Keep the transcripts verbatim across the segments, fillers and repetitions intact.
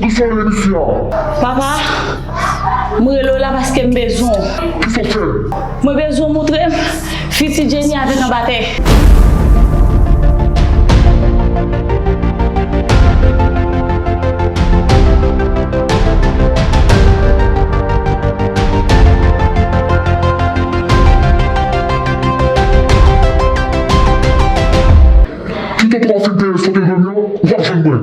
Kisa w ye isi a? Papa, m rele w la paske m bezwen w. Kisa w fè m? Mwen bezwen w moutre m fiti Jenny avèk Anbatè. Kite twa fim te sote jodi a, w ap jwenn mwen.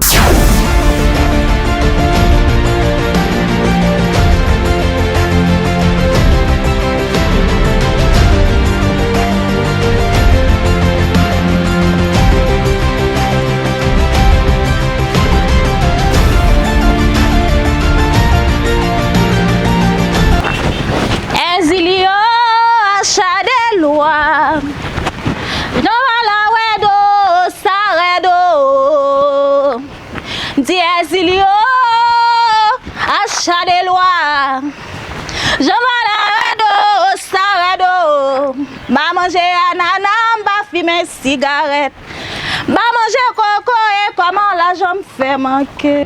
Èzilyo, acha de lwa. Jan bala wè do, sa wè do. M di Èzilyo, acha de lwa. Jan bala wè do, sa wè do. M pa manje anana, m pa fimen sigarèt. M pa manje kokoye, kòman lajan m fè manke?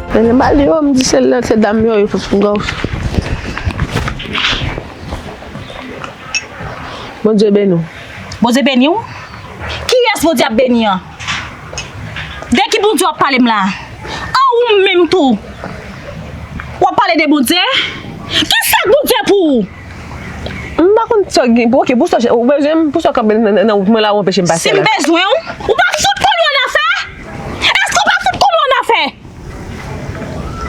Mwen m ale yo, m di se lè se dam yo, yo pou m gòj. Bondye beni w. Bondye beni w? Kiyès Bondye ap beni an? De ki Bondye w ap pale m la? An ou menm tou? W ap pale de Bondye? Kisa k Bondye pou ou? M pa konn sa w gen. Pou, ok, pou sa w, ou bezwen m, pou sa w kanpe nan, nan, nan wout mwen la, ou anpeche m pase la. Si m bezwen w, ou pa fout konnen w annafè? Èske w pa fout konnen w annafè?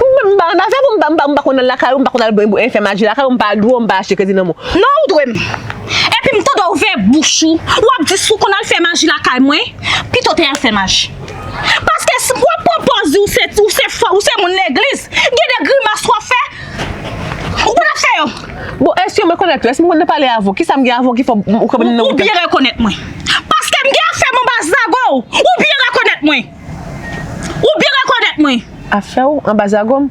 M, m pa annafè pou m pa, m pa, m pa konn al lakay ou, m pa konn al fè maji lakay ou, m pa dwe w, m pa achte kredi nan men w. Non, ou dwe m. Epi m tande w ouvè bouch ou, w ap di si w konn al fè maji lakay mwen, pito w te al fè maji. Paske si w ap pran pòz di w se, ou se fò, ou se moun legliz, gen de grimas w ap fè, ou konn ap fè yo. Bon, èske mwen konèt ou? Èske mwen konn pale avè w? Kisa m gen avè w ki fè w, ou kanpe nan wout la? Ou byen rekonèt mwen. Paske m gen afè m anba zago w. Ou byen rekonèt mwen. Ou byen rekonèt mwen. Afè w anba zago m?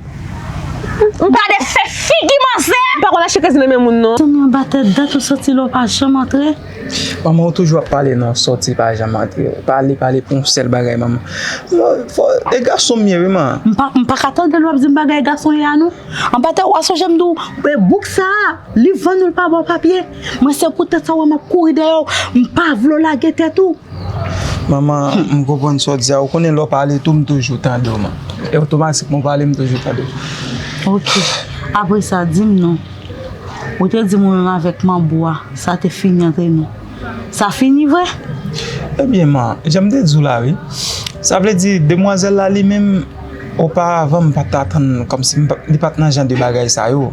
Gade fè figi manzè. M pa konn achte kredi nan men moun non. Tande anba tèt dat ou sòti la ou pa janm antre. Manman, ou toujou ap pale nan sòti pa janm antre. Pale, pale pou yon sèl bagay, manman. Fò, e gason m ye, wi, man. M pa, m pa ka tande lè w ap di m bagay gason ye a, non. Anba tèt ou a sonje m di w, e bouk sa a, li vann ou, l pa ba w papye. Mwen, se poutèt sa w wè m ap kouri dèyè w. M pa vle w lage tèt ou. Manman, m konprann sa w di a. Ou konnen lè w pale tou, m toujou tande w, man. E otomatikman w pale, m toujou tande w. Ok. Apre sa, di m non. Ou te di m ou menm avèk manbo a, sa te fini antre nou. Sa fini vre? Ebyen, man, jan m te di w la, wi. Sa vle di, demwazèl la li menm, oparavan, m pa t atann, kòmsi m pa, li pa t nan jan de bagay sa yo.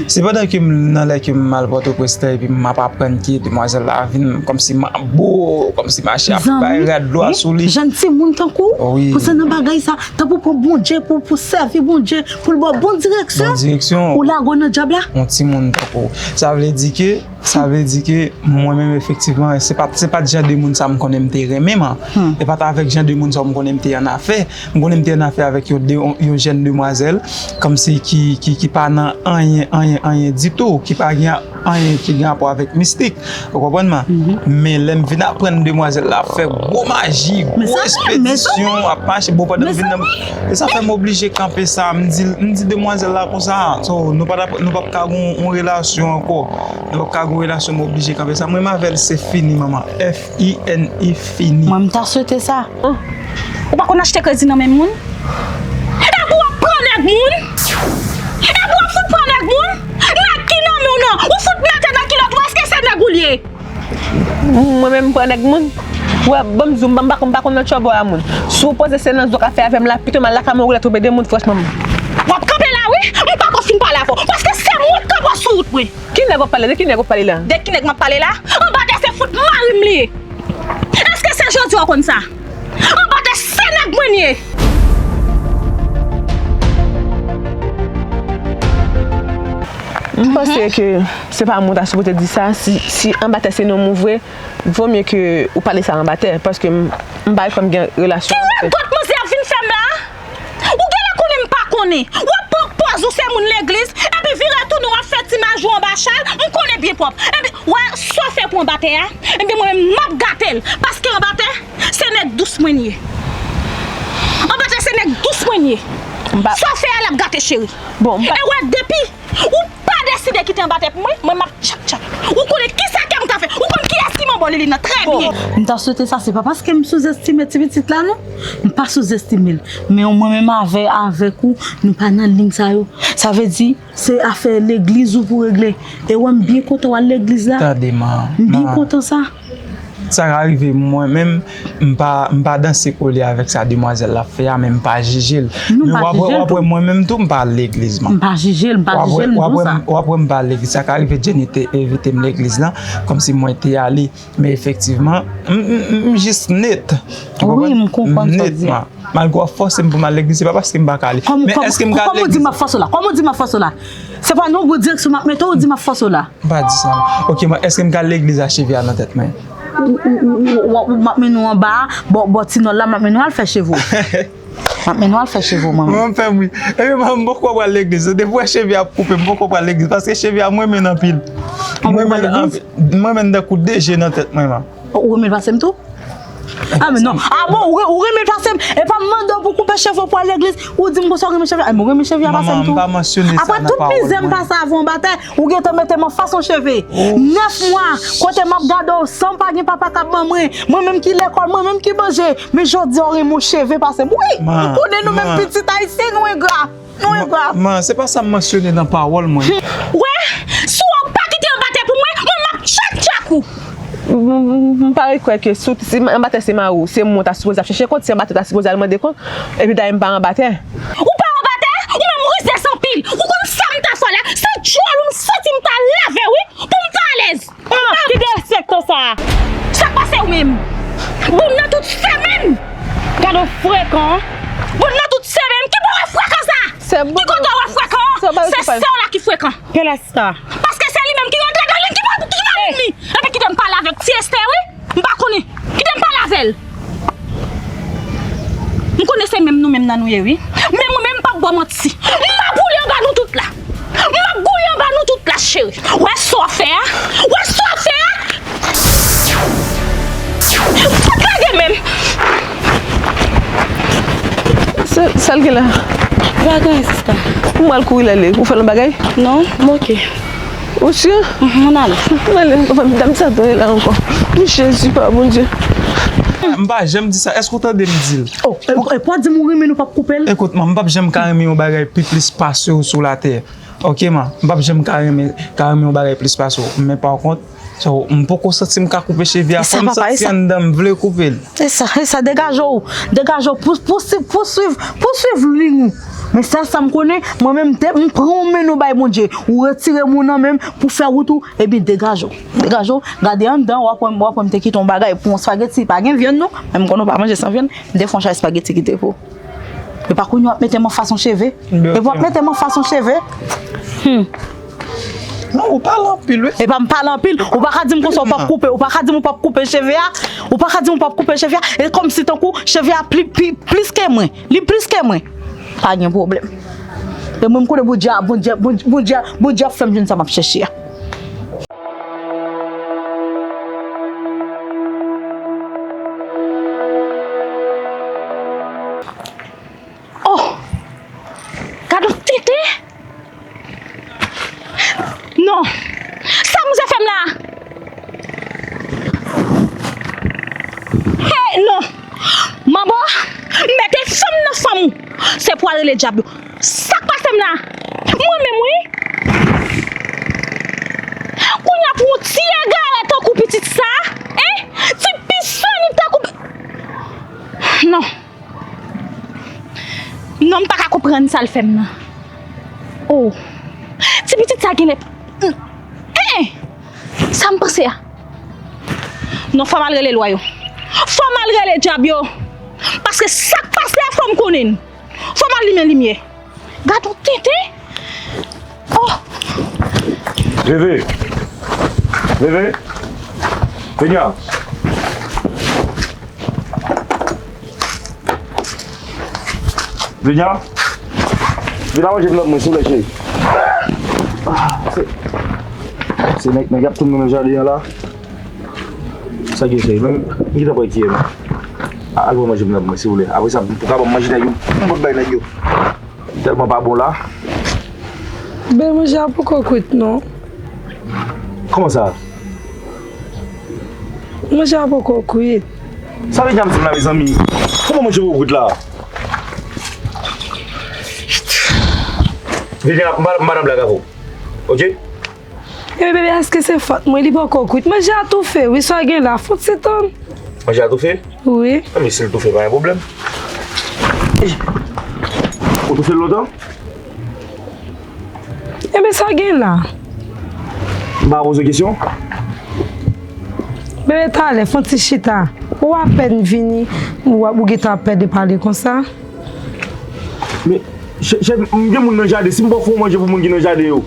Se pandan ke m nan lè ke m al Pòtoprens la, epi m ap aprann ke demwazèl la vin kòmsi manbo, kòmsi mache ap bay rad lwa sou li. Zanmi, jan timoun tankou w, wi, pou sa nan bagay sa, tanpri pran Bondye, pou, pou sèvi Bondye, pou l ba w bon direksyon. Bon direksyon. Ou lage w nan dyab la. Yon timoun tankou w. Sa vle di ke, sa vle di ke mwen menm efektivman, se pa, se pa t jan de moun sa m konnen m te renmen, man. E pa t avèk jan de moun sa m konnen m te annafè. M konnen m te annafè avèk yon de, yon jèn demwazèl, kòmsi ki, ki, ki pa nan anyen, anyen, anyen ditou, ki pa gen anyen ki gen rapò avèk mistik. Ou konprann mwen? Men lè m vin aprann demwazèl la ap fè gwo maji, gwo espedisyon, ap mache, bon, pandan m vin nan, e sa fè m oblije kanpe sa. M di, m di demwazèl la konsa, so, nou pa t ap, nou p ap ka gon yon relasyon ankò. Nou p ap ka gon relasyon, m oblije kanpe sa. Mwen m avè l se fini, manman. F I N I, fini. Mwen m ta swete sa. Ou pa konn achte kredi nan men moun? Epi w ap pran nèg moun? Epi w ap fout pran nèg moun? Nèg ki nan men w nan, ou fout mete nan kilòt ou, èske se nèg ou l ye? Mwen menm m pran nèg moun? Wè, ban m di w, m pa, m pa, m pa konn nan tchòbò a moun. Si w panse se nan zòk afè avè m la, pito m al lakay mwen, ou lè twonpe de moun, franchman. W ap kanpe la, wi, m pako fin pale avè w, paske se mwen k kanpe sou wout mwen. Ki nèg w ap pale? De ki nèg w ap pale la? De ki nèg m ap pale la? Anbatè se fout mari m li ye. Èske se jodi w konn sa? Anbatè se nèg mwen li ye. M panse ke se pa mwen ta sipoze di sa. Si, si Anbatè se nonm ou vre, vo mye ke ou pale sa Anbatè, paske m, m pa kòm gen relasyon. Ki radòt manzè ap vin fè m la? Ou genlè konnen m pa konnen. W ap pran pòz ou se moun legliz, epi vire tounen w ap fè ti maji w anba chal, m konnen byen pwòp. Epi, Ou wè sa w fè pou anbatè a? Ebyen, mwen menm, m ap gate l. Paske anbatè, se nèg dous mwen ye. Anbatè, se nèg dous mwen ye. Sa w fè a, l ap gate, cheri. Bon, e wè, depi ou pa deside kite anbatè pou mwen, mwen, m ap tchak tchak. Ou konnen kisa kè m ka fè. Ou konn kiyès ki manbo Liline nan trè byen. M ta swete sa, se pa paske m souzestime ti pitit la, non. M pa souzestime l. Men mwen menm avè, avèk ou, nou pa nan liy sa yo. Sa vle di, se afè legliz ou pou regle. E wè m byen kontan w al legliz la. Tande, man. M byen kontan sa. Sa ka rive, mwen menm, m pa, m pa danse kole avèk sa demwazèl la fè a, men m pa jije l. Men w ap wè, w ap wè mwen menm tou, m pa al legliz, man. M pa jije l, m pa jije l, m di w sa. W ap wè m pa al legliz. Sa ka rive Jenny te envite m legliz la, kòmsi mwen te ale. Men efektivman, m, m, m, m jis net. Ou konprann? Wi, m konprann sa w di a. Malgre w ap fòse m pou m al legliz, se pa paske m pa ka ale. Men èske m ka al legliz? Kòman w di m ap fòse w la? Kòman w di m ap fòse w la? Se pa nan yon bon direksyon m ap mete w, ou di m ap fòse w la. M pa di sa, non. Ok, mwen, èske m ka al legliz a cheve a nan tèt mwen? Ou, ou, ou, ou, ou, ou, m ap mennen w anba a, bò, bò ti nòl la, m ap mennen w al fè cheve w. M ap mennen w al fè cheve w, manman. Mwen, m fè m ri. Epi, mwen, m poko pral legliz. Depi w wè cheve a ap koupe, m poko pral legliz. Paske cheve a, mwen renmen l anpil. Mwen renmen l anpil. Mwen renmen l tankou de je nan tèt mwen, man. Ou renmen l pase m tou? Ah, men non. Ah bon, ou, ou renmen l pase m? E pa m mande w pou koupe cheve w pou al legliz, ou di m konsa w renmen cheve a? Ah, mwen renmen cheve a pase m tou. Manman, m pa mansyone sa nan pawòl mwen. Apre tout mizè m pase avè w anbatè, ou gentan mete m anfas yon cheve. Nèf mwa, kote m ap gade w, san pa gen papa k ap ban mwen. Mwen menm ki lekòl, mwen menm ki manje. Men jodi a, w renmen yon cheve pase m. Wi, m konnen nou menm pitit ayisyen, nou engra. Nou engra. Man, se pa sa m mansyone nan pawòl mwen. Ou wè, si w pa kite anbatè pou mwen, mwen m ap tchak tchak ou. M, m, m pa rekwè ke si, si anbatè se mari w, se mwen w ta sipoze ap chèche kont, se anbatè w ta sipoze al mande kont, epi dayè m pa anbatè. Ou pa anbatè? Ou menm ou rizèz anpil. Ou konn sa m ta fè w la? Se djòl ou m santi m ta lave wi, pou m ta alèz. Ah, ki derespektan sa a? Sa k pase ou menm? Bon, m nan tout semèn. Gade w frekan. Bon, m nan tout semèn. Ki bò w wè frekan sa? Ki kote w wè frekan? Se sè w la ki frekan. Paske se li menm ki rantre nan liy, ki pral, ki nan liy li. Epi kite m pale avèk ti Estè, wi. M pa konnen. Kite m pale avè l. M konnen se menm nou menm nan nou ye, wi. Men mwen menm, m p ap ba w manti. M ap boule anba nou tout la. M ap boule anba nou tout la, cheri. Wè sa w fè a? Wè sa w fè a? Fout lage men m! Sa, sa l gen la? Pa gen anyen, sista. Ou mal kouri l ale, ou fè l yon bagay? Non, m oke. Ou si? Mhm, ann ale. Ann ale, dam sa tonbe la ankò. Jezi, pa Bondye. M pa janm di sa. Èske w tande m di l? Oh, e, e pa di m ou renmen l, ou p ap koupe l? Ekout, man, m p ap janm ka renmen yon bagay pi plis pase w sou latè. Ok, man, m p ap janm ka renmen, ka renmen yon bagay plis pase w. Men pa kont, so, m poko santi m ka koupe cheve a. Fò m santi anndan m vle koupe l. E sa, e sa, degaje w, degaje w, pou, pou, pouswiv, pouswiv liy ou. Men sèl sa m konnen, mwen menm, m pran yon men nou bay Bondye, ou retire m nan men m pou fè wout ou, ebyen degaje w, degaje w, gade anndan, w ap wè m, w ap wè m te kite yon bagay pou yon espageti, pa gen vyann non, men m konnen w pa manje san vyann, m te fè yon chay espageti kite pou ou. E pa kounye w ap mete m anfas yon cheve, e w ap mete m anfas yon cheve. Hmm. Non, ou pale anpil, wi. E pa m pale anpil. Ou pa ka di m konsa, ou p ap koupe. Ou pa ka di m ou p ap koupe cheve a. Ou pa ka di m ou p ap koupe cheve a. E kòmsi tankou cheve a pli, pli, plis ke mwen. Li plis ke mwen. Pa gen pwoblèm. E mwen, m konnen Bondye, Bondye, Bondye, Bondye, Bondye ap fè m jwenn sa m ap chèche a. Oh! Gad yon tenten! Non! Sa mizè fè m la? Hey, non! Manbo, mete fanm nan fanm ou. Se pou al rele dyab yo. Sa k pase m la? Mwen menm, wi. Kounye a pou yon ti egare tankou pitit sa, en? Ti pisanit tankou pi-, non. Non, m pa ka konprann sa l fè m nan. Oh. Ti pitit sa genlè. Eh! Sa m panse a. Non, fò m al rele lwa yo. Fò m al rele dyab yo. Paske sa k pase a, fò m konnen l. Fò m al limen limyè. Gad yon tenten. Oh! Veve! Veve! Venya! Venya! Vin al manje pou lòt moun, silvouplè, cheri. Ah, se- Se nèg, nèg ap tounen nan jaden an la. Sa gen cheri, men m gentan pran kiyè m. A- Al pran manje m nan pou mwen, silvouplè. Apre sa, pou ka ban m manje nèg yo, m pot bay nèg yo. Tèlman pa bon la. Ben, manje a poko kwit, non. Kòman sa? Manje a poko kwit. Sa vle di ap di m la, mezanmi? Kòman manje poko kwit la? Vini, m pa nan blag avè w. Oke? Ebyen, bebe, èske se fòt mwen? Li poko kwit. Manje a toufe, wi, sa gen la. Fon ti tann. Manje a toufe? Wi. Enben, si l toufe, pa gen pwoblèm. Ou toufe l lontan? Enben, sa gen la. M pa poze w kesyon? Bebe, talè, fon ti chita. Ou apèn vini, ou ap, ou gentan ap pèdi pale konsa. Men, chè, chè, m gen moun nan jaden. Si m pa fè yon manje pou moun ki nan jaden yo,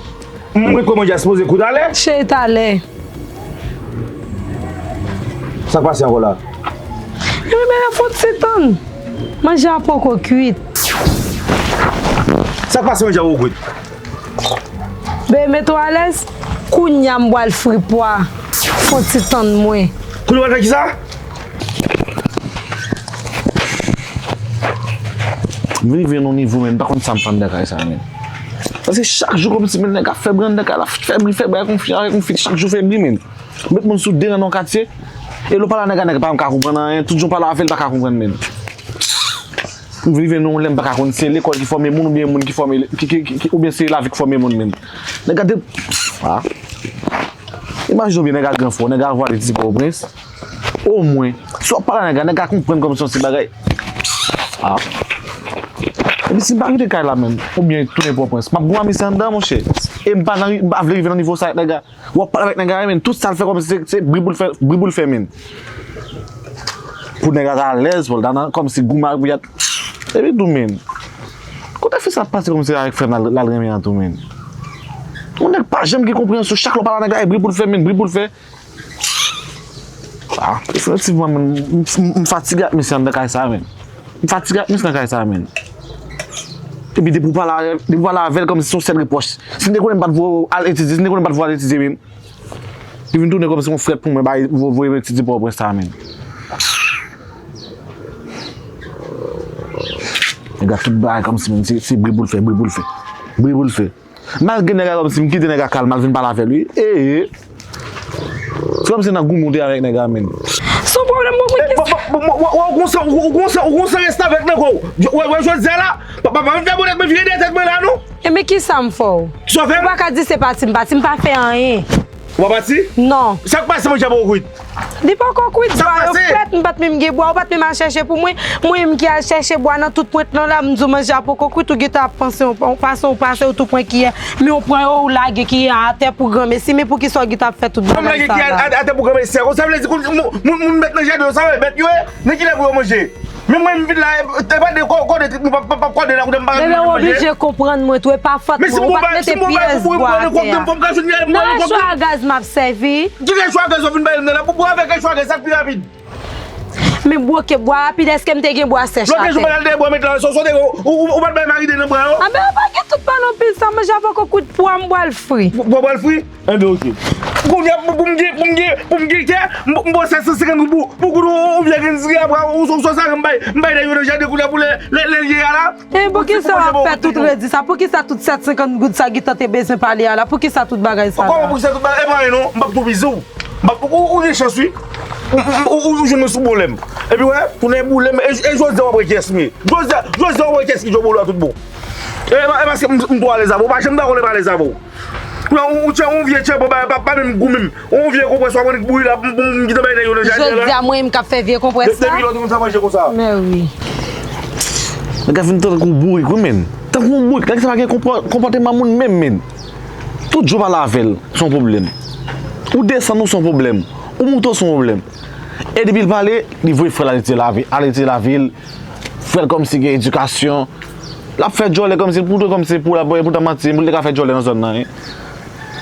m ret kwè manje a sipoze kout alè. Cheri, talè. Sa k pase ankò la? Ebyen, bebe, fon ti tann. Manje a poko kwit. Sa k pase manje a poko kwit? Bebe, mete w alèz. Kounye a m pral fri pwa. Fon ti tann mwen. Kounye a w pral fè kisa? M rive nan yon nivo, men m pa konn sa m fè anndan kay sa, men. Paske chak jou kòmsi, men, nèg ap fè bri anndan kay la, fè bri, fè bri, konfli, konfli, chak jou fè bri, men. Met moun sou de ran nan katye, e lè w pale a nèg la, nèg la pa ka konprann anyen, tout jan w pale avè l, li pa ka konprann, men. M rive nan yon lè m pa ka konn si se lekòl ki fòme moun oubyen moun ki fòme, ki, ki, ki, ki, oubyen se lavi ki fòme moun, men. Nèg la de, ah. Imajine w byen, nèg la gran frè w, nèg la vwale ti Pòtoprens. Omwen, si w ap pale a nèg la, nèg la konprann kòmsi yon ti bagay. Ah. Epi si m pa kite kay la menm, oubyen tounen Pòtoprens, m ap goumen misye anndan, monchè. E m pa nan, m pa vle rive nan nivo sa avèk nèg la. W ap pale avèk nèg la, men tout sa l fè kòmsi se, se bri pou l fè, bri pou l fè, men. Pou nèg la ta alèz, pou l ta nan, kòmsi goumen ak pou y ap. Epi tou, men. Kote fi sa ap pase kòmsi avèk frè m l al, l al renmen an tou, men. Yon nèg pa janm gen konpreyansyon, chak lè w pale a nèg la, e bri pou l fè, men, bri pou l fè. Ah, definitivman, men, m, m, m fatige ak misye anndan kay sa, men. M fatige ak misye nan kay sa, men. Epi depi w pale, depi w pale avè l kòmsi se yon sèl repwòch. Si m te konnen m pa t voye w al etidye, si m te konnen m pa t voye w al etidye, men. Li vin tounen kòmsi yon frèt pou mwen, bay, vo-, voye m etidye Pòtoprens sa, men. Nèg la tout bagay kòmsi, men, se, se bri pou l fè, bri pou l fè. Bri pou l fè. Malgre nèg la kòmsi m kite nèg la kalm, al vin pale avè l, wi. Ee. Se kòmsi nan goumen w te avèk nèg la, men. Se yon pwoblèm pou mwen ki. Ou gon san, ou gon san, ou gon san restavèk nan kò w. Wè, wè, jodi a la, pa, pa, pa vin fè bonèt mwen vire dèyè tèt mwen la, non. E men ki sa m fè w? Sa w fè? Ou pa ka di se pati m, pati m pa fè anyen. Ou pa pati? Non. Sa k pase, manje a poko kwit? Li poko kwit, bwa yo frèt, m pa t menm gen bwa, ou pa t menm al chèche pou mwen. Mwen menm ki al chèche bwa nan tout pwent lan la, m di w manje a poko kwit, ou gentan ap panse, ou pase, ou pase, ou tou pran kiyè. Men ou pran yo, ou lage kiyè a atè pou granmesi, men poukisa w gentan ap fè tout bagay sa la? Atè pou granmesi a, konsa vle di moun, moun, moun bèt nan jaden yo, sa yo bèt yo ye, nan kilè pou yo manje? Men mwen, m vin la, e pa de kò-, kòde tèt nou p ap, p ap, p ap kòde la, kounye a m pa ka manje. Bebe, w oblije konprann mwen tou, e pa fòt mwen, ou pa t mete pyès bwa atè a. Nan rechwa gaz m ap sèvi. Ki rechwa gaz w ap vin bay m nan la? Pou bwa avèk rechwa gaz, sa k pi rapid? Men bwoke bwa rapid, èske m te gen bwa sèch atè? Lòt jou, m al dèyè bwa, met la, sa w te, ou, ou, ou pa t bay m a ride nan bwa yo? A ben, ou pa gen tout pale anpil sa, manje a poko kwit, pwa m pral fri. Pwa w pral fri? Enben, oke. Kounye a, pou, pou m gen, pou m gen, pou m gen kè, m, m ba w sèt san senkant goud pou, pou goud yon, yon vyè grenn diri, apre, ou, ou, ou sa m bay, m bay nèg yo nan jaden kounye a pou lè, lè, lè l ye a la. E poukisa w ap fè tout redi sa? Poukisa tout sèt senkant goud sa gentan te bezwen pale a la? Poukisa tout bagay sa la? Kòman poukisa tout bagay? E pa anyen non, m p ap toupizi w. M p ap, ou, ou, ou gen chans, wi. Ou, ou, ou, ou jwenn mwen sou boulè m. Epi, wè, tounen boulè m. E, e jodi a w ap wè kiyès m ye. Jodi a, jodi a w ap wè kiyès ki djòbolo a tout bon. E, e pa, e paske m, m twò alèz avè w. Ou pa janm dakò lè m alèz avè w. Ou, ou, ou tchè, ou vye tchè, pa, pa, pa menm goumen m. Ou vye konpwès w ap annik bouyi la, pou m, pou m gentan bay nèg yo nan jaden la. Jodi a, mwen menm k ap fè vye konpwès la? Depi lòt ou konn sa manje konsa. Men wi. Nèg la vin tankou bourik, wi, men. Tankou yon bourik. Nèg sa pa gen konpò-, konpòteman moun menm, men. Tout jan w pale avè l, se yon pwoblèm. Ou desann ou, se yon pwoblèm. Ou moute w, se yon pwoblèm. E depi l pale, li voye frè l al etidye lavil, al etidye lavil. Frè l kòmsi gen edikasyon. L ap fè djòlè kòmsi, pou, kòmsi pou l ap, pou l ta manti, pou l te ka fè djòlè nan zòn nan, wi.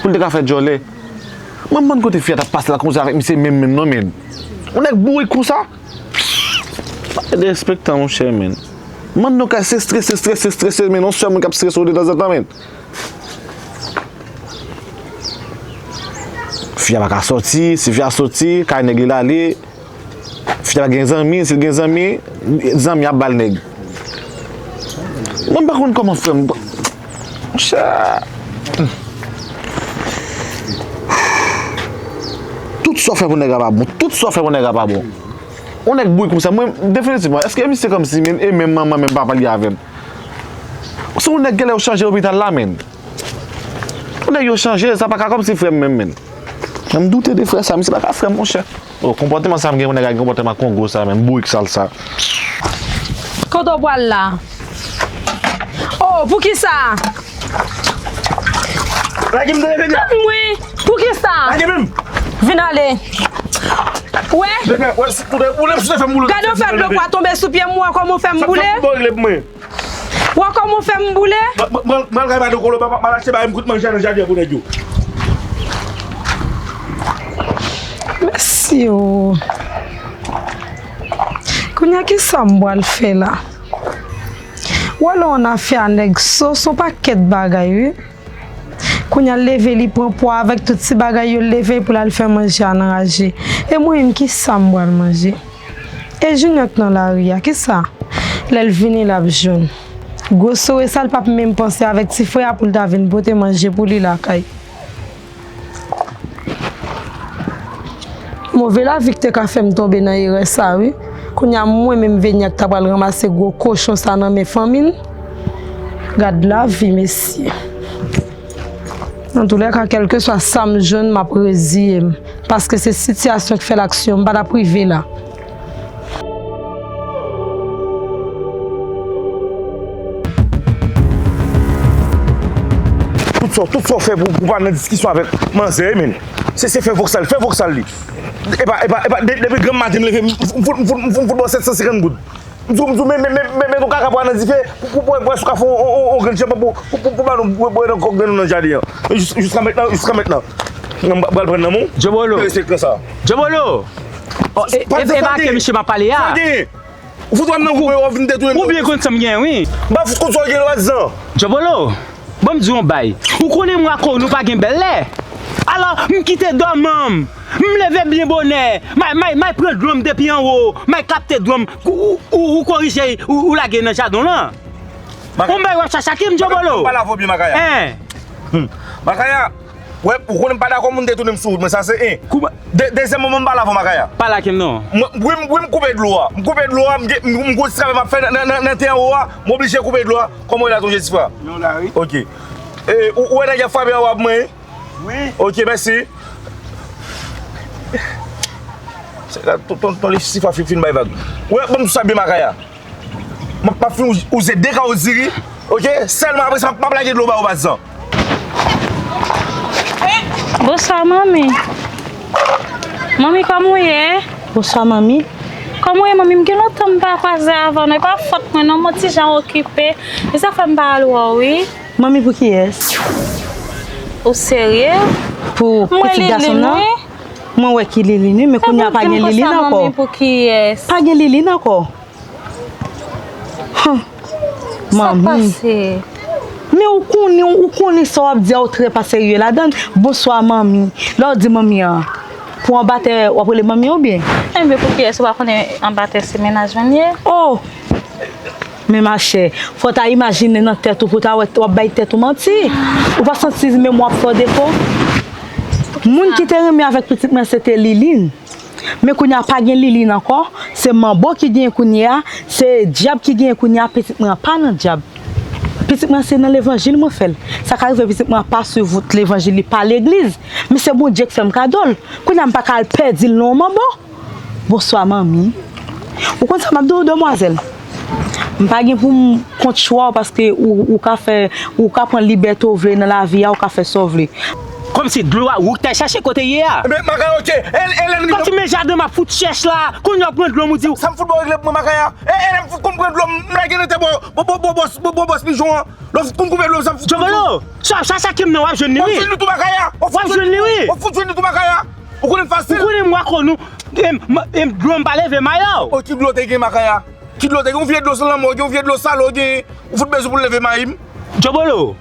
Pou l te ka fè djòlè. Mwen, m konn kote fi a t ap pase la konsa avèk misye menm, menm non, men. Yon nèg bourik konsa. Pa derespektan, monchè, men. Mwen, nou ka se strese, strese, strese, men yon sèl moun k ap strese w de tanzantan, men. Fi a pa ka sòti, si fi a sòti, kay nèg li l ale. Fi a pa gen zanmi, si l gen zanmi, zanmi ap ba l nèg. Mwen m pa konn kòman frè m. Monchè. Tout sa w fè pou nèg la pa bon. Tout sa w fè pou nèg la pa bon. Yon nèg bourik konsa, mwen, definitivman, èske misye kòmsi menm, e menm manman, menm papa li avè m? Se yon nèg genlè yo chanje lopital la, menn. Yon nèg yo chanje, sa pa ka kòmsi frè m menm, menn. Mwen m doute de frè sa, misye pa ka frè m, monchè. Oh, konpòteman sa m gen, yon nèg ak konpòteman Kongo sa, menm bourik sal sa. Kote w pral la? Oh, poukisa? Lage m tande, Fedya. Tann mwen, poukisa? Lage menm. Vin ale. Wè. Fedya, wè, si, ou, ou, ou, ou fè m boule. Gade w fè dlo kwa tonbe sou pye m, wè kòman w fè m boule. Fè m boule pou mwen. Wè kòman w fè m boule. Mwen, mwen, mwen, mwen al kay Madan Kolo, mwen, mwen al achte bagay m kout manje nan jaden an pou nèg yo. Mèsi o. Kounye a, kisa m pral fè la? Wè lè w nan afè a nèg so, se yon pakèt bagay, wi. Kounye a, l leve, li pran pwa avèk tout ti bagay yo, l leve pou l al fè manje a nan raje. E mwen menm, kisa m pral manje? E Junior k nan lari a, kisa? Lè l vini, l ap jwenn. Gwo sore sa, l p ap menm panse avèk ti frè a pou l ta vin pote manje pou li lakay. Move lavi k te ka fè m tonbe nan erè sa, wi. Kounye a, mwen menm, Venya k ta pral ranmase gwo kochon sa nan men fanmi l. Gad lavi, mesye. Antoulèka, kèlkeswa sa m jwenn, m ap reziye m. Paske se sitiyasyon k fè l aksyon, m pa t ap rive la. Tout sa, tout sa w fè pou, pou pa nan diskisyon avèk manzè, men. Se, se fè voksal, fè voksal li. Epa, epa, epa, de, depi granm maten m leve, m fout, m fout, m fout, m fout bò sèt san senkant goud. M di w, m di w, men, men, men, men, met yon kaka pwa nan dife, pou, pou, pou, pou wè si w ka fè yon, yon, yon, yon grenn chanpay pou, pou, pou, pou ba nou, bwè, bwè nan kòk grenn nou nan jaden an. Men jis, jiska mentnan, jiska mentnan. M pral pran nan men w. Djobolo. Respekte sa. Djobolo. Oh, e, e, e pa ke misye m ap pale a. Sa gen. Ou fout wè m nan gou, w vin detounen m. Ou byen konn sa m gen, wi. M pa fout konn sa w gen lwa dizan. Djobolo, ban m di w yon bay. Ou konnen mwen ak ou, nou pa gen bèl lè. Alò, m kite dòmi m. M leve byen bonè. M al, m al, m al pran dlo m depi anwo. M al kapte dlo m. Ou, ou, ou korije, ou, ou lage nan jaden w lan. Ou bay w ap chache ak m, Djobolo. Pale avè w byen, Makaya. Hein. Hmm. Makaya. Wè, ou konnen m pa dakò moun detounen m sou wout mwen, sa se en. Kouman? De, dezyèm moman m pale avè w, Makaya. Pale ak m non. Mwen, wi, m, wi, m koupe dlo a. M koupe dlo a, m gen, m, m gwo ti travay m ap fè nan, nan, nan, nan tè anwo a, m oblije koupe dlo a. Kòman w ye la, tonton Jesifra? Nou la, wi. Ok. E, ou, ou wè nèg y ap frape anwo a pou mwen, wi? Wi. Ok, mèsi. Se la, ton, ton, tonton Jesifra fin, fin bay vag. Wè, ban m sou sa byen, Makaya. M ap, m ap fin ouze de kawo diri, ok? Sèlman apre sa, m ap, m ap lage dlo ba ou, patizan. Bonswa, manmi. Manmi, kòman w ye? Bonswa, manmi. Kòman w ye, manmi? M gen lontan m pa kwaze avè w, non. E pa fòt mwen, non, m on ti jan okipe. E sa fè m pa al wè w, wi. Manmi, pou kiyès? Ou serye? Pou pitit gason m nan? Mwen wè ki Liline, wi, men kounye a pa gen Liline ankò. Pou kiyès? Pa gen Liline ankò. Huh. Manmi. Sa pase? Men ou konnen, ou konnen sa w ap di a, ou trè pa serye ladan l. Bonswa, manmi. Lè w di manmi an, pou anbatè, w ap rele manmi oubyen? Enben, pou kiyès ou pa konnen anbatè se mennaj mwen l ye? Oh! Men machè, fò w ta imajine nan tèt ou pou w ta wè w ap bay tèt ou manti. Ou pa santi memwa ap fè w defo? Moun ki te renmen avèk pitit mwen se te Liline. Men kounye a pa gen Liline ankò, se manbo ki genyen kounye a, se dyab ki genyen kounye a, pitit mwen an pa nan dyab. Pitit mwen se nan levanjil mwen fè l. Sa ka rive pitit mwen an pa swiv wout levanjil, li pa legliz, men se Bondye k fè m kado l. Kounye a m pa ka al pèdi l nan yon manbo. Bonswa, manmi. Ou konn sa m ap di w, demwazèl? M pa gen pou m kont chwa w paske ou, ou ka fè, ou ka pran libète w vle nan lavi a, ou ka fè sa w vle. Kòmsi dlo a, ou t al chache kote ye a. Ebyen, Makaya, ok. E, e, lè n rive. Pati men jaden m ap fout chèch la. Kounye a w pran dlo m, ou di w. Sa m fout ba w regle pou mwen, Makaya? E, e, lè m fout konn pran dlo m, m lage nan tè bò, bò, bò, bò, bòs, bò, bòs pijon an. Lè w fout konn koupe dlo m, sa m fout konn. Djobolo, sa, sa, sa ke m nan, w ap jwenn li, wi. W ap jwenn li tou, Makaya. W ap jwenn li, wi. W ap fout jwenn li tou, Makaya. Ou konnen fasil. Ou konnen m wè konnen w. Em, m, em, dlo m pa leve may la w. O, ki dlo te gen, Makaya? Ki dlo te gen? Yon vye dlo san lanmò gen, yon vye dlo sal ou gen. Ou fout bezwen pou l leve mayi m. Djobolo.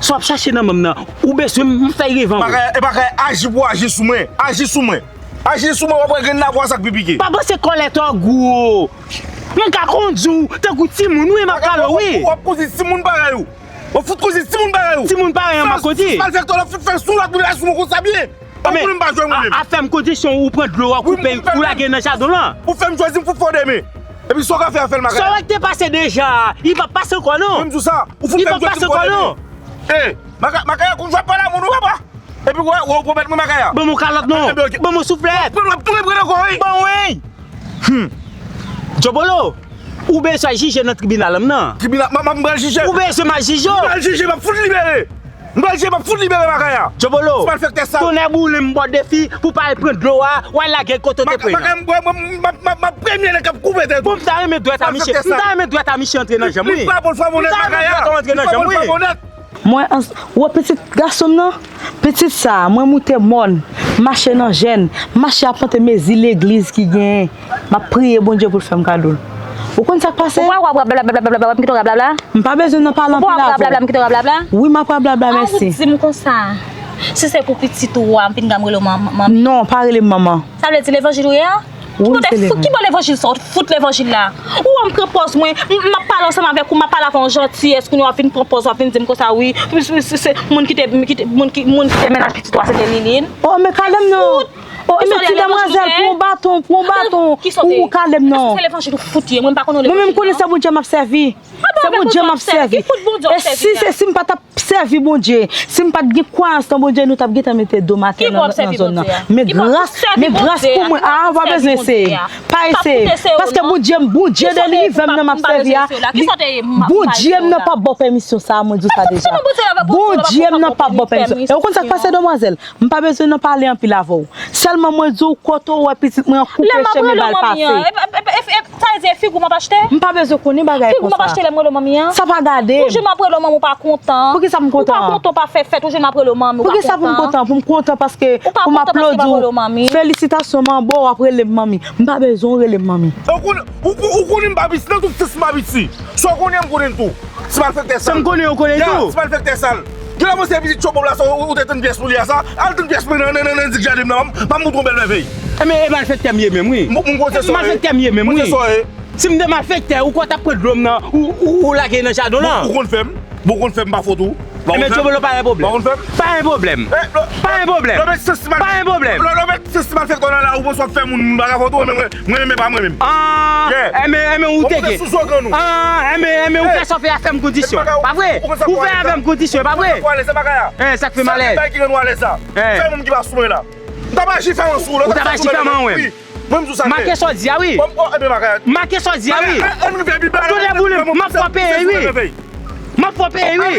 Sa w ap chache nan men m nan, ou bezwen m fè y revan w. Bagay, e bagay, aji pou aji sou mwen. Aji sou mwen. Aji sou mwen, w ap wè grenn lapwa sa k pi pike. Pa panse kòlèt ou gwo. Mwen ka kondi w tankou timoun, wi, m ap pale w, wi. W ap kondi timoun parèy ou. W ap fout kondi timoun parèy ou. Timoun parèy an, m ap kondi. Sa, malfektè, w ap fout fè sou lòt moun, sou mwen konsa byen. Ou konnen m pa jwe mwen menm. A, a fè m kondisyon ou pran dlo a, koupe, ou lage nan jaden w lan. Ou fè m chwazi m fout fè w demen. Epi sa w ka fè a fè l makaya. Sa w wè k te pase deja, li p ap pase ankò non. Mwen m di w sa, ou fout fè m chwazi m fout fè w demen. E, makaya, makaya, kou jwèt pa la moun ou papa. Epi wè, wè, ou pwomèt mwen makaya. Ban m yon kalòt non. Ban m yon souflèt. Ban m tounen pran ankò wi. Ban wi. Hmm. Djobolo, ou bezwen jije nan tribinal m nan. Tribinal, m, m, m pral jije. Ou bezwen m al jije w. M pral jije, m ap fout libere. M pral jije, m ap fout libere makaya. Djobolo, tonnè boule m ba w defi pou w pa al pran dlo a, w al lage l kote w te pran nan. Makaya, m, m, m, m, m, m ap premye nèg k ap koupe tèt ou. Bon, m ta renmen dwèt a misye. M ta renmen dwèt a misye antre nan janm wi. M ta renmen dwèt a misye antre nan janm wi. Mwen, ans-, wè pitit gason m nan, pitit sa a, mwen moute mòn, m mache nan jèn, m mache ap monte mezi legliz ki genyen, m ap priye Bondye pou l fè m kado l. Ou konn sa k pase? Ou pa wè w ap rablabla, m kite w rablabla? M pa bezwen nan pale anpil avè w. Ou pa wè w ap rablabla, m kite w rablabla? Wi, m ap rablabla, mèsi. An, ou di m konsa, si se pou pitit ou a, m vin ka m rele w man-, man-, manmi. Non, pa rele m manman. Sa vle di levanjil ou ye a? Wi, m se levanjil. Ki bò levanjil sa w fout levanjil la? Ou wè m pran pòz mwen, m, m ap pale ansanm avèk ou, m ap pale avè w jantiyès, kounye a w ap vin pran pòz, w ap vin di m konsa wi, se, se, se moun ki te, ki te, moun ki, moun ki te mennaj pitit ou a, se te Liline. Oh, men kale m non. Oh, men ti demwazèl, pran yon baton, pran yon baton, ou, ou kale m non. Èske se levanjil ou fout ye? Mwen m pa konn yon levanjil non. Mwen menm konnen se Bondye m ap sèvi. Se Bondye m ap sèvi. E si, se si m pa t ap sèvi Bondye, si m pa t gen kwayans nan Bondye, nou t ap gentan mete do m atè nan, nan zòn nan. Men gras, men gras pou mwen, a, w pa bezwen eseye. Pa eseye. Paske Bondye m, Bondye delivre m nan m ap sèvi a, li, Bondye m nan p ap ba w pèmisyon sa a, mwen di w sa deja. Bondye m nan p ap ba w pèmisyon. E ou konn sa k pase, demwazèl? M pa bezwen nan pale anpil avè w. Sèlman mwen di w kote w wè pitit mwen an koupe chemen ba l pase. Lè m ap rele w manmi an, e, e, e, e, sa vle di e figi w m ap achte? M pa bezwen konnen bagay konsa. Figi w m ap achte lè m rele w manmi an? Sa pa gade m. Ou jwenn m ap rele w manmi, ou pa kontan. Poukisa m kontan? Ou pa kontan, ou pa fè fèt, ou jwenn m ap rele w manmi, ou pa kontan. Poukisa pou m kontan? Pou m kontan paske pou m aplodi w. Felisitasyon manbo, w ap rele m manmi. M pa bezwen w rele m manmi. Ou konnen, ou, ou, ou konnen m pa piti, nan tout sans m pa piti. Sa w konnen m konnen tou. Ti malfektè sal. Sa m konnen, ou konnen tou. Ya, ti malfektè sal. Kilè w panse pitit Tchobolo la sa, ou, ou te tann pyès pou li a sa? Al tann pyès pou li nan, nan, nan, nan dik jaden m nan, m, m ap montre w bèl mèvèy. Enben, e malfektè m ye menm, wi. M, m konnen se sa w ye. Malfektè m ye menm, wi. Konnen se sa w ye. Si m te malfektè, ou kwè w t ap pran dlo m nan, ou, ou, ou lage nan jaden w lan? Bon, ou konn fè m. Bon, ou konn fè m pa fòt ou. Enben, Tchobolo, pa gen pwoblèm. Pa gen pwoblèm. Pa gen pwoblèm. Pa gen pwoblèm. Lè w met ti malfektè w nan la, ou panse w ap fè moun, moun pa ka fè w tou, men mwen, mwen menm, e pa mwen menm. Ah, enben, enben, ou teke. Ah, enben, enben, ou fè sa w fè a fè m kondisyon. Pa vre? Ou fè avè m kondisyon, pa vre? Eh, sa k fè m alèz. Fè moun ki pa sou mwen la. M t ap aji fè yon sou la. Ou t ap aji fè m an, wi. Mwen, m di w sa klè. Make sa w di a, wi. Make sa w di a, wi. Tonnè boule m, m ap fè w peye, wi. M ap fè w peye, wi.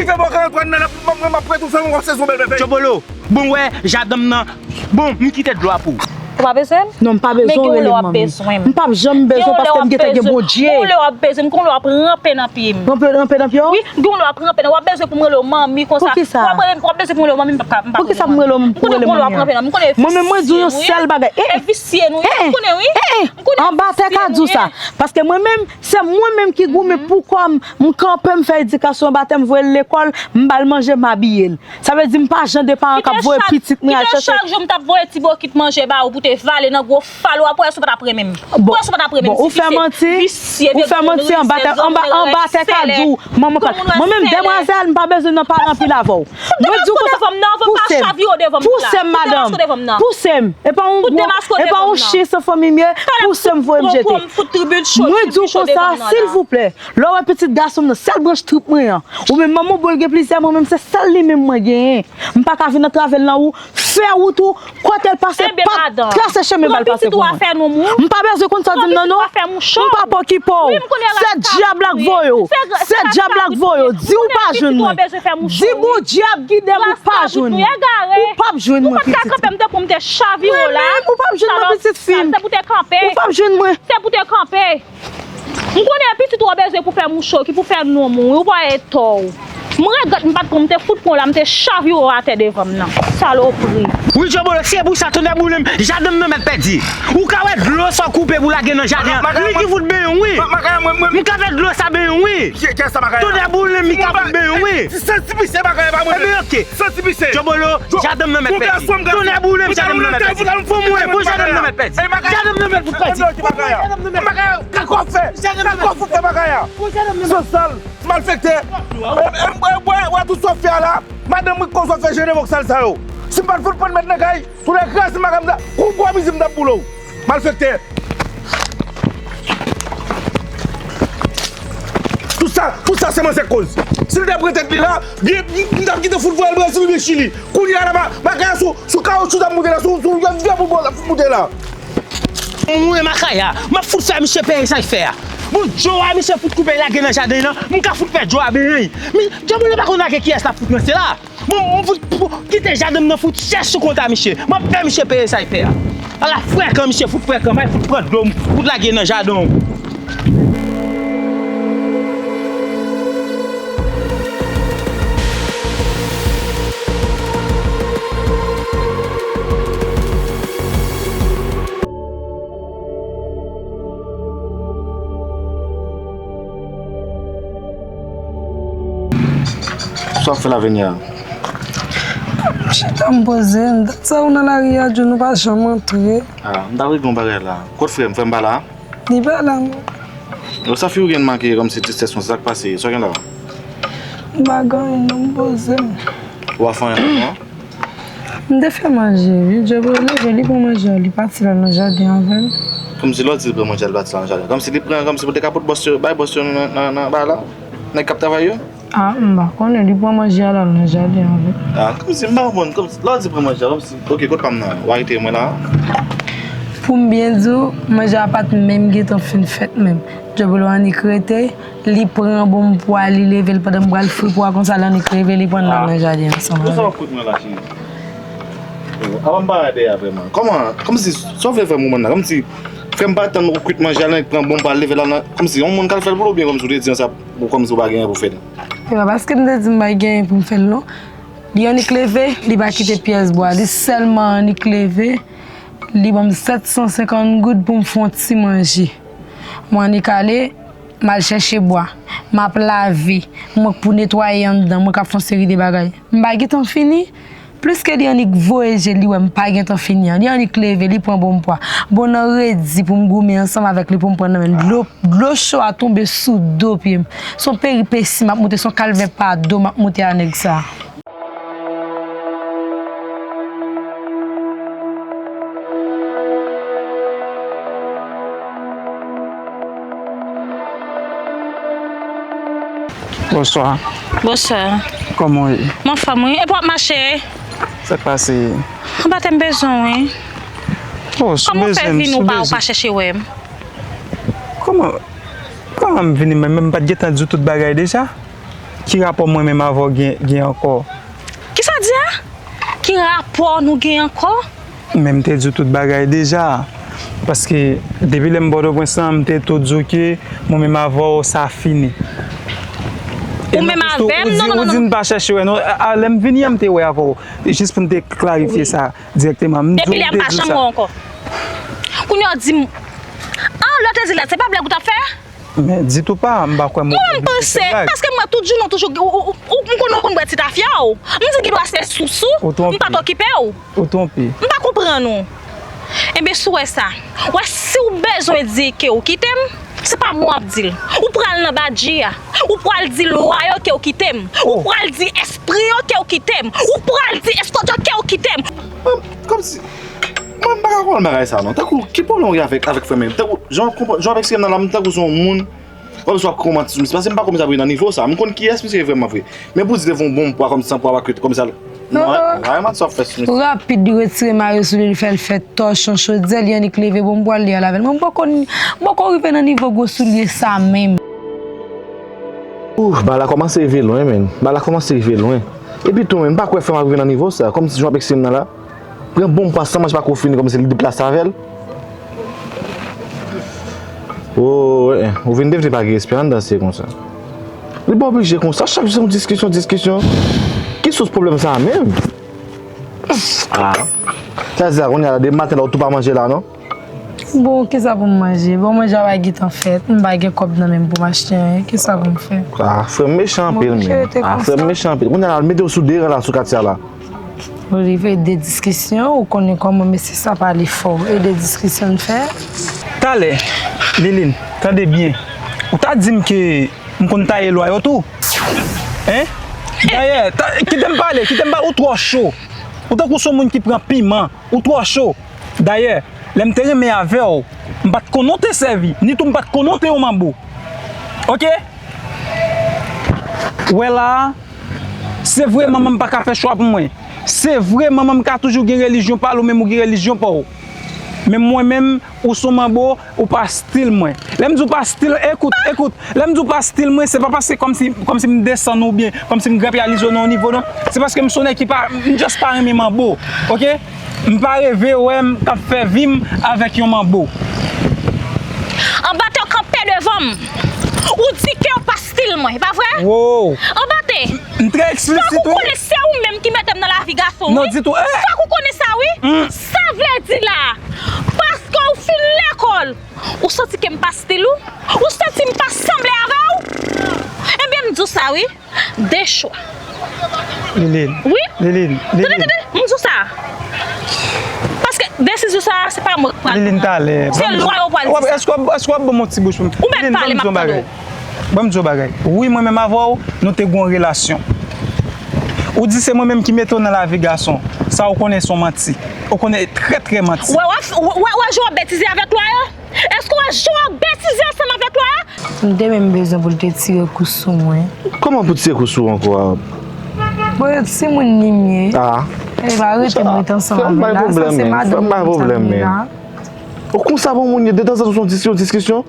Tchobolo, bon, wè, jaden m nan. Bon, m kite dlo a pou ou. Ou pa bezwen m? Non, m pa bezwen w rele m manmi. M p ap janm bezwen w paske m gentan gen Bondye. Gen yon lè w ap bezwen m, gen yon lè w ap ranpe nan pye m. Ranpe, ranpe nan pye w? Wi, gen yon lè w ap ranpe nan, w ap bezwen pou m rele w manmi konsa. Poukisa? W ap rele, w ap bezwen pou m rele w manmi, m p ap ka, m p ap rele w manmi. Poukisa pou m rele w, pou rele w manmi an? Mwen menm, mwen di w yon sèl bagay. E visye nou ye, m konnen wi. M konnen wi. Anba tè ka di w sa. Paske mwen menm, se mwen menm ki goumen pou kò m, m kanpe, m fè edikasyon batè, m voye l lekòl, m ba l manje, m abiye l. Sa vle di m pa jan de paran k ap voye pitit mwen al chèche. Kite chak jou m t ap voye ti bokit manje ba ou pou te vale nan gwo fal ou a, pou wè si w pa t ap renmen m. Pou wè si w pa t ap renmen m. Bon, ou fè manti. Ou fè manti anba tè, anba, anba tè ka di w manman pa. Mwen menm, demwazèl, m pa bezwen nan pale anpil avè w. Mwen di w konsa, pouse m. Pouse m, madanm. Pouse m. E pa yon gwo, e pa yon chen san fanmi m ye. Pouse m, voye m jete. Mwen di w konsa, silvouplè, lè w wè pitit gason m nan, sèl branch trip mwen an, ou menm manman w bon l gen plizyè, mwen menm se sèl li menm mwen genyen. M pa ka vin antrave l nan ou, fè wout ou, kote l pase, p ap trase chemen ba l pase pou mwen. M pa bezwen konn sa w di m nan non. M p ap okipe w. Se dyab la k voye w. Se dyab la k voye w. Di w pa jwenn mwen. Di Bondye ap gide m, ou pa jwenn mwen. Ou p ap jwenn mwen, pitit. Mwen menm, ou p ap jwenn mwen, pitit fi m. Ou p ap jwenn mwen. M konnen pitit ou a bezwen pou fè mouche w, ki pou fè nonm ou, wi, ou pa wè tò w. M regrèt m pa t pran, m te fout pran w la, m te chavire w atè devan m nan. Salopri. Wi, Djòbolo, se pou sa, tonnè boule m, jaden m nan mèt pèdi. Ou ka wè dlo sa w koupe pou lage nan jaden an. Li ki fout benyen w, wi. M ka fè dlo sa benyen w, wi. Tonnè boule m, li ka fout benyen w, wi. Santi pise bagay pa mwen. Ebyen, oke. Santi pise. Djòbolo, jaden m nan mèt pèdi. Tonnè boule m, jaden m nan mèt pèdi. Fò mwen, pou jaden m nan mèt pèdi. Jaden m nan mèt fout pèdi. Jaden m nan mèt. Sa k w ap fè? Sa k w ap fout fè bagay la? San sal. Malfektè! Wè tout sa w ap fè a la, madanm Riko sa w ap fè jere vòk sal sa yo. Si m pa t fout pran mèt nan kay, tou lè kraze madanm sa, kou gwo mizi m t ap boule w. Malfektè! Tout sa, tout sa se manzè k koz. Si l te pran tèt li la, byen, m t ap kite fout voye l Brezil oubyen Chili. Kounye a la, bagay la sou, sou kawotchou l ap moute la, sou, sou yon vye boul bò l ap fout moute la. Mwen, Makaya, m ap fout fè misye peye sa l fè a. Bon, djo a misye fout koupe lage nan jaden nan, m ka fout fè djo a benyen. Mi, Djòbolo pa konn lage kiyès l ap fout ranse la. Bon, m fout pou, kite jaden m nan fout chèch sou kont a misye. M ap fè misye peye sa l fè a. Ala frekan misye fout frekan, bay fout pran dlo m, fout lage nan jaden w. Sa w ap fè la, Venia? M chita m poze, m t ap sa ou nan lari a, John, ou pa janm antre. Ah, m t ap regle yon bagay la. Kot frè m? Frè m pa la? Li pa la, non. Yo, sa fi ou gen make kòmsi tristès konsa, sa k pase? Sa w gen la? M pa gen anyen, non, m poze m. Ou pa fè anyen, non? M te fè manje, wi. Djòbolo leve, li pran manje a, li pati, l al nan jaden avè l. Kòmsi lè w di l pran manje a, li pati, l al nan jaden. Kòmsi li pran, kòmsi pou te ka pot bòs yo, bay bòs yo nan, nan, nan ba la? Nèg k ap travay yo? Ah, m pa konnen, li pran manje a, l al nan jaden avè l. Ah, kòmsi m pa konprann, kòmsi, lè w di pran manje a, kòmsi, oke, kot pa m nan, w arete mwen la? Pou m byen di w, manje a pa t menm gentan fin fèt menm. Djòbolo annik rete, li pran bonm pwa, li leve l pandan m pral fri pwa konsa, l annik leve, li pran l al nan jaden ansanm avè l. Pou sa w ap fout mwen la, cheri? Avan m pa rete a vrèman. Kòman, kòmsi, sa w vle fè m konprann la? Kòmsi, frè m pa tann ou kwit manje a, l annik pran bonm pwa, l leve l al nan, kòmsi, yon moun k al fè l pou l oubyen kòmsi w te di an sa, ou kòmsi w pa gen anyen pou fè l? E pa paske m te di m pa gen anyen pou m fè l non. Li annik leve, li pa kite pyès bwa. Li sèlman annik leve, li ban m sèt san senkant goud pou m fè yon ti manje. Mwen annik ale, m al chèche bwa. M ap lave, mwen k pou netwaye anndan, mwen k ap fè yon seri de bagay. M pa gentan fini. Pliske li annik voye je l, li wè m pa gentan fini an. Li annik leve, li pran bonm pwa. Bon, nan redi pou m goumen ansanm avèk li, pou m pran nan men l. Dlo, dlo cho a tonbe sou do pye m. Se yon peripesi m ap moute, se yon kalvè pa do m ap moute a nèg sa. Bonswa. Bonswa. Kòman w ye? M anfòm, wi. Epi w ap mache? Sa k pase? Anba tè m bezwen w, wi. Oh, si w bezwen m, si w bezwen m. Kòman w fè vin ou pa, ou pa chèche wè m? Kòman, kòman m vini, mwen menm m pa t gentan di w tout bagay deja? Ki rapò mwen menm avè w gen, gen ankò? Kisa w di a? Ki rapò nou gen ankò? Men m te di w tout bagay deja. Paske depi lè m Pòtoprens lan, m te tou di w ke mwen menm avè w, sa fini. Ou menm avè m? Non, non, non, non. Ou di n pa chèche wè, non. A, a, lè m vini an, m te wè avè w. Jis pou m te klarifye sa dirèkteman. M di w, m te di w sa. Depi lè a m pa janm wè w ankò. Kounye a w di m, ah, lè w te di la, se pa blag ou t ap fè? Men di tou pa, m pa kwè m. Mwen menm panse, paske m wè tout jounen w toujou, ou, ou, ou, m konnen w konn bwè ti tafya w. M di gen dwa se sousou, m pa t okipe w. Ou twonpe. M pa konprann ou. Enben, si w wè sa, wè si w bezwen di ke w kite m, se pa mwen w ap di l. Ou pral nan badji a. Ou pral di lwa yo ke w kite m. Ou pral di espri yo ke w kite m. Ou pral di eskodyo ke w kite m. Kòmsi, mwen, m pa ka konprann bagay sa non. Tankou, ki pwoblèm w gen avèk, avèk frè m? Tankou, jan w ap konprann, jan w ap eksprime nan la, m tankou se yon moun, kòmsi w ap kòmanse sou misye. Paske m pa konn misye nan nivo sa. M konn kiyès misye ye vrèman vre. Men pou di devan yon bonm pwa kòmsi san pwa pa kwit, kòmsi al, non, non, non. Vrèman sa w ap fè sou misye. Rapid, li retire mayo sou li, li fè l fè tòchon chodyè, li annik leve bonm pwa l, li al avè l. Mwen, m poko, m poko rive nan nivo gwo soulye sa menm. Ouh, bagay la kòmanse rive lwen, menn. Bagay la kòmanse rive lwen. Epi tou, menn, m pa kwè frè m ap rive nan nivo sa. Kòmsi jan w ap eksprime nan la. Pran bonm pwa san manje pa ko fini kòmsi li deplase avè l. Oh, eh, eh, ou vin devni pa gen respè anndan se konsa. Li Pa oblije konsa, chak jou se yon diskisyon, diskisyon. Ki sous pwoblèm sa a menm? Ah. Sa di a, kounye a la, de maten la, ou tou pa manje la, non? Bon, kisa pou m manje? Bon, manje a pa gentan fèt, m pa gen kòb nan men m pou m achte anyen, kisa pou m fè? Ah, frè m mechan anpil, men. Ah, frè m mechan anpil. Kounye a la, mete w sou de ran la, sou katye a la. Olive, de diskisyon, ou konnen kòman mesye sa pale fò. E de diskisyon n fè. Talè, Liline, tande byen. Ou ta di m ke m konn taye lwa yo tou. Hein? Dayè, ta- kite m pale, kite m pale, ou twò cho. Ou tankou se yon moun ki pran piman, ou twò cho. Dayè, lè m te renmen avè w, m pa t konnen w te sèvi, ni tou m pa t konnen w te yon manbo. Oke? Wè la, se vre manman m pa ka fè chwa pou mwen. Se vre manman m ka toujou gen relijyon pa l, ou menm ou gen relijyon pa w. Men mwen menm, ou se yon manbo, ou pa stil mwen. Lè m di w pa stil, ekout, ekout. Lè m di w pa stil mwen, se pa paske kòmsi, kòmsi m desann ou byen, kòmsi m grenpe a izo nan yon nivo, non. Se paske m se yon nèg ki pa, m just pa renmen manbo, oke? M pa reve wè m k ap fè vi m avèk yon manbo. Anbatè kanpe devan m. Ou di ke w pa stil mwen, e pa vre? Wow. Anbatè. M trè eksplisit, wi. Fòk ou konnen se ou menm ki mete m nan lavi gason, wi. Non, ditou. Eh! Fòk ou konnen sa, wi. Hmm. Sa vle di la, paske w fin lekòl, ou santi ke m pa stil ou? Ou santi m pa sanble avè w? Ebyen, m di w sa, wi. De chwa. Liline. Wi. Liline, Liline. Tande, tande, m di w sa. Paske desizyon sa a, se pa mwen k pral pran. Liline, talè. Se lwa yo pral di sa. Èske w ap, èske w ap ban m yon ti bouch pou m? Ou mèt pale, m ap tande w. Ban m di w yon bagay. Wi, mwen menm avè w, nou te gen yon relasyon. Ou di se mwen menm ki mete w nan lavi gason. Sa ou konnen se yon manti. Ou konnen trè, trè manti. Wè, wè, wè, wè, wè jan w ap betize avèk lwa yo? Èske w wè jan w ap betize ansanm avèk lwa yo? M te menm bezwen pou l te tire kou sou mwen. Kòman pou tire kou sou w ankò a? Bon, yo timoun li m ye. Ah. E pa rete m rete ansanm avè l la. Sa se madanm li sa m ye la. Ou konsa bon moun ye, detanzantan se yon dis-, yon diskisyon.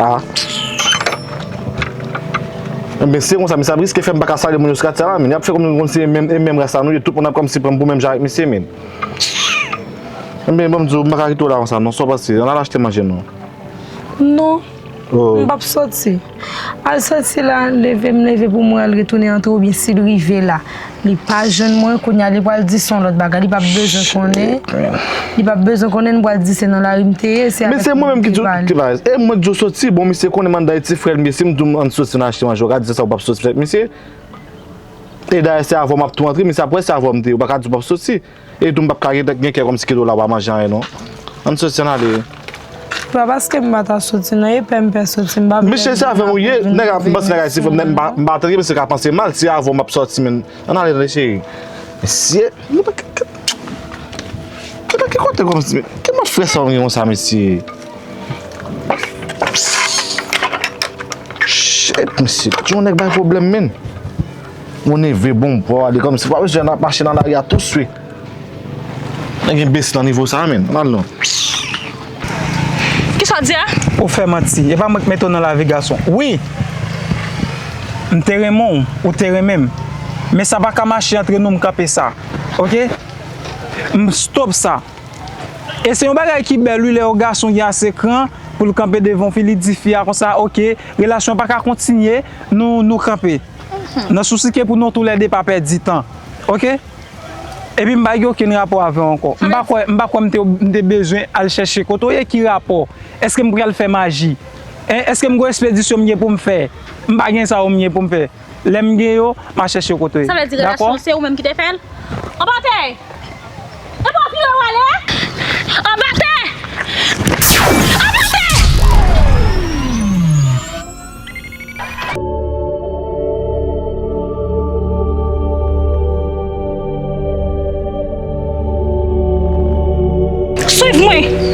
Ah. Enben, se konsa, mesye ap riske fè m pa ka salye moun yo sou katye a la, men y ap fè kòm nou konn se menm, e menm ras la nou ye, tout moun ap kòmsi pran m pou menm jan avèk mesye, men. Enben, ban m di w, m pa ka kite w la konsa, non, sa w panse? Ann al achte manje, non. Non. Oh. M p ap soti. Al soti la, leve, m leve pou mwen al retounen antre, oubyen si l rive la, li pa jwenn mwen, kounye a li pral di se yon lòt bagay, li p ap bezwen konnen. Shit, man. Li p ap bezwen konnen, m pral di se nan lari m te ye, se avèk mwen menm ki te pale. E mwen k di w soti, bon, misye konnen m anndan e ti frè l m ye, si m di w ann soti n achte manje, ou ka di se sa ou p ap soti fè misye. E dayè se avè w m ap tou antre, misye ap wè se avè w m te ye, ou pa ka di w p ap soti. E tou m p ap ka gen, gen kè kòmsi kite w la w pa manje anyen non. Ann soti ann ale. Pa paske m pa ta soti non, e pè m pè soti, m pa vle. Mesye, se avè m ou ye, nèg a, m panse nèg a isi fò m pa, m pa tande, mesye ka panse mal, se avè w m ap sòti, men. Ann ale tande cheri. Mesye, nou pa ki, ki, ki kote kòmsi, men. Ki mòd frè sa w gen konsa, mesye? Shit, mesye, yon nèg bay pwoblèm, men. Ou neve bon, pou ale kòmsi pa bezwen ap mache nan lari a touswit. Nèg enbesil nan nivo sa a, men. Ann al non. Kisa w di a? Ou fè manti. E pa mwen k mete w nan lavi gason. Wi. M te renmen w, ou te renmen m. Men sa pa ka mache antre nou, m kanpe sa. Oke? M stop sa. E se yon bagay ki bèl, wi, lè yon gason gen ase kran pou l kanpe devan yon fi, li di fi a konsa, oke, relasyon an pa ka kontinye, nou, nou kanpe. Nan sousi ke pou nou toulède pa pèdi tan. Oke? Epi m pa gen okenn rapò avè w ankò. M pa kwè, m pa kwè m te, m te bezwen al chèche kote w ye, ki rapò? Èske m pral fè maji? Hein? Èske m gen yon ekspedisyon m gen pou m fè? M pa gen sa yo m gen pou m fè. Lè m gen yo, m a chèche yo kote yo. Sa vle di relasyon se ou menm ki te fè l? Anbatè! E pa w vire w ale? Anbatè! Anbatè! Swiv mwen!